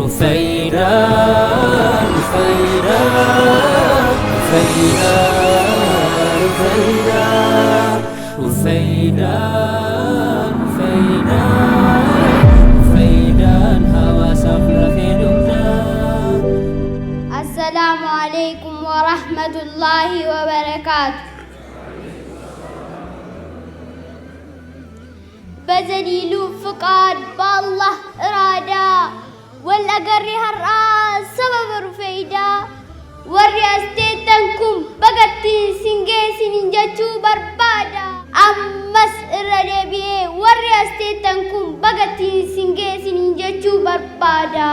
Rufayda, Rufayda, Rufayda, Rufayda, Rufayda, Rufayda, Rufaydaan hawaasaaf lafee dugdaa. Assalaamu alaikum warahmatullaahi wabarakaatu. በዘሊሉ ፍቃድ በአላህ እራዳ wal agarri har'aa sababa rufeeydaa warri as teettan kun bagattiin sin geessinin jechuu barbaada. Ammas irra deebi'ee warri as teettan kun bagattiin sin geessinin jechuu barbaada.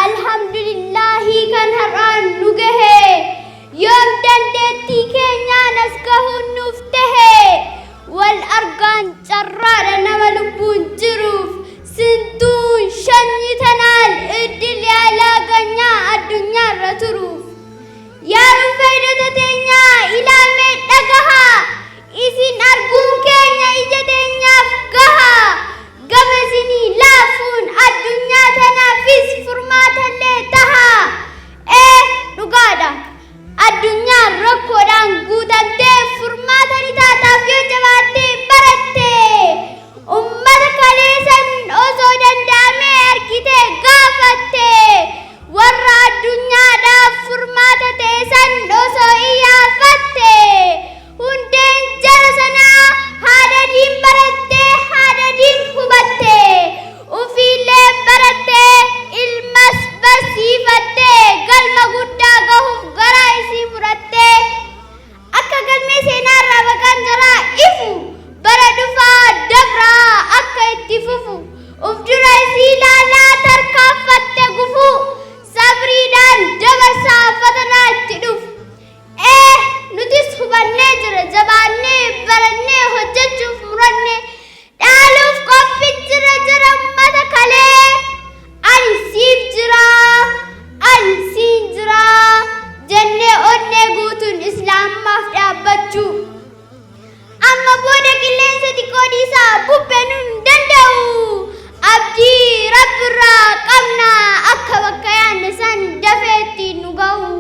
Alhamdulillaahi kan har'aan nu gahe yoom dandeettii keenyaan as gahuun nuuf tahe wal argaan carraadha nama lubbuun jiruuf sintuun shanyi tanaan iddil yaalaa ganyaa addunyaarra turuuf. Yaa rufeeydota teenyaa ilaalmee dhagahaa isin arguun keenya ija teenyaaf gahaa gama isinii laafuun addunyaa tanaafis furmaatallee tahaa. Ee dhugaadha. Addunyaan rakkoodhaan guutamtee furmaata ni taataaf yoo jabaattee baratte. Ummata kaleessan osoo danda'amee argitee gaafatte. Warra addunyaadhaaf furmaata ta'e san osoo iyyaafatte. Hundeen jara sanaa haadha diin barattee haadha diin hubatte. Ufiillee barattee ilmas barsiifattee galma guddaa gahuuf garaa isii murattee. Akka galmee seenaarraa maqaan jaraa ifu bara dhufaa dabraa akka itti fufu uf dura isii ilaalaa tarkaanfatte gufuu sabriidhaan dabarsaa fatanaa itti dhufu. Ee nutis hubannee jira jabaannee barannee hojjechuuf muranne dhaaluuf qophii jira jira ummata kalee. Ani siif jira ani siin jira jennee onnee guutuun islaamummaaf dhaabbachuu. Amma booda qilleensa xiqqoo dhiisaa bubbeen hin danda'u. Abdii Rabbirraa qabna akka bakka yaadne san dafee ittiin nu gahu.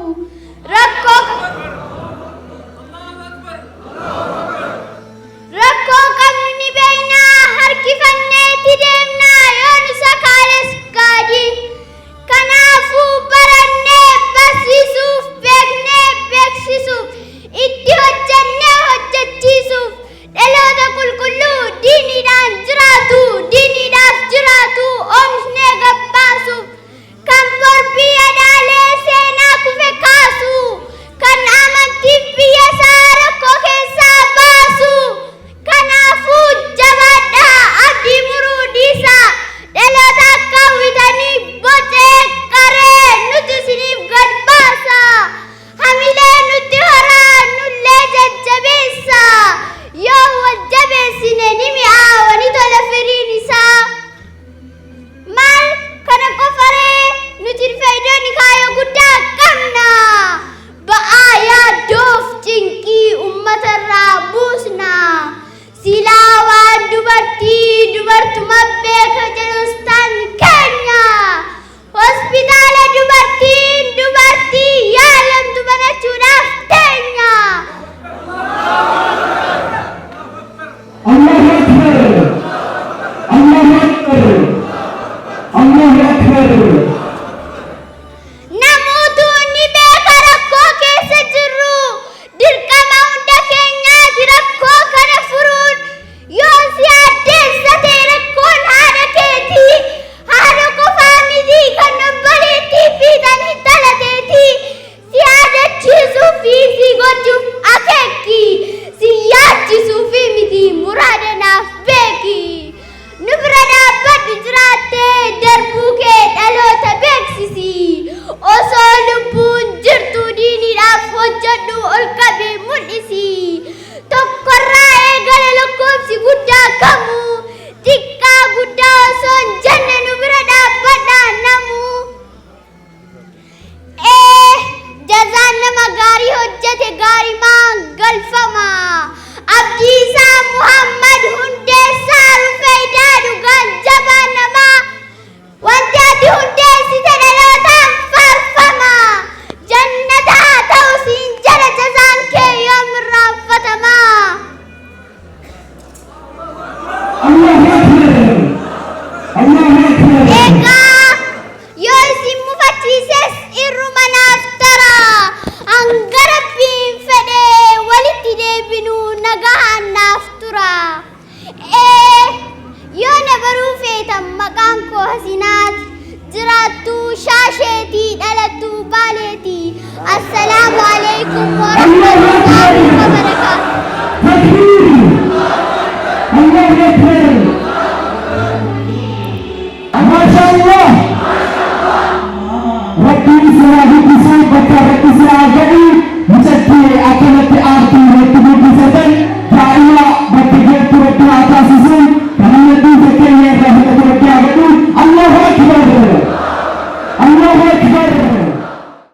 Rakkoo qabnu ni beekna harkifanneetti deemna yoo nu sakaales gaadiin. Kanaafuu barannee barsiisuuf beeknee beeksisuuf itti hojjannee hojjechiisuuf dhaloota qulqulluu diiniidhaan jiraatu diiniidhaaf jiraatu oomishnee gabbaasuuf kan bor biyya dhaalee seenaa kufe kaasu kan amantiif biyya isaa rakkoo keessaa baasu. Kanaafuu jabaadhaa abdii muruu dhiisaa dhaloota akka hawwitanii bocee qaree nuti isiniif gad baasa. Hamilee nutti horaa nullee jajjabeessa. Yoo wal jabeessine ni mi'aawa ni tola firiin isaa. Maal kana qofaree nuti faayidoonni kaayyoo guddaa qabna. Ba'aa yaaddoof cinqii uummata irraa buusna. Silaa waan dubartii dubartuma beeka jedhus tan keenya. Hospitaala dubartiin dubartii yaalamtu banachuudhaaf teenya. Allahu Akbar! Allahu Akbar! Allahu Akbar! Namoota ni beeka rakkoo keessa jirru. Dirqama hunda keenyaati rakkoo kana furuun. Yoo si addeessa ta'e rakkoon haadha keetii. Haadha qofaa miti kan obboleettii fi tan intala teetii. Si yaadachiisuu fi si gochuuf akeeki. Si yaachisuu fi miti muraada naaf beeki. Nu bira dhaabbadhu jiraattee darbuu kee dhaloota Maqaan koo Hasinaati. Jiraattuu Shaasheetii, dhalattuu Baaleeti. Assalaamu alaikum warahmatullaahi wabarakaatu. Takbiir! Allahu Akbar! Masha Allah! Rabbiin isin haa guddisuu, bakka irratti isin haa ga'u. Mucattii akkanatti aartii irratti guddisatan daa'ima bakka geettu Rabbi haa taasisu. Kan namni fakkeenya irraa fudhatu Rabbi haa godhu. Allahu Akbar! Allahu Akbar!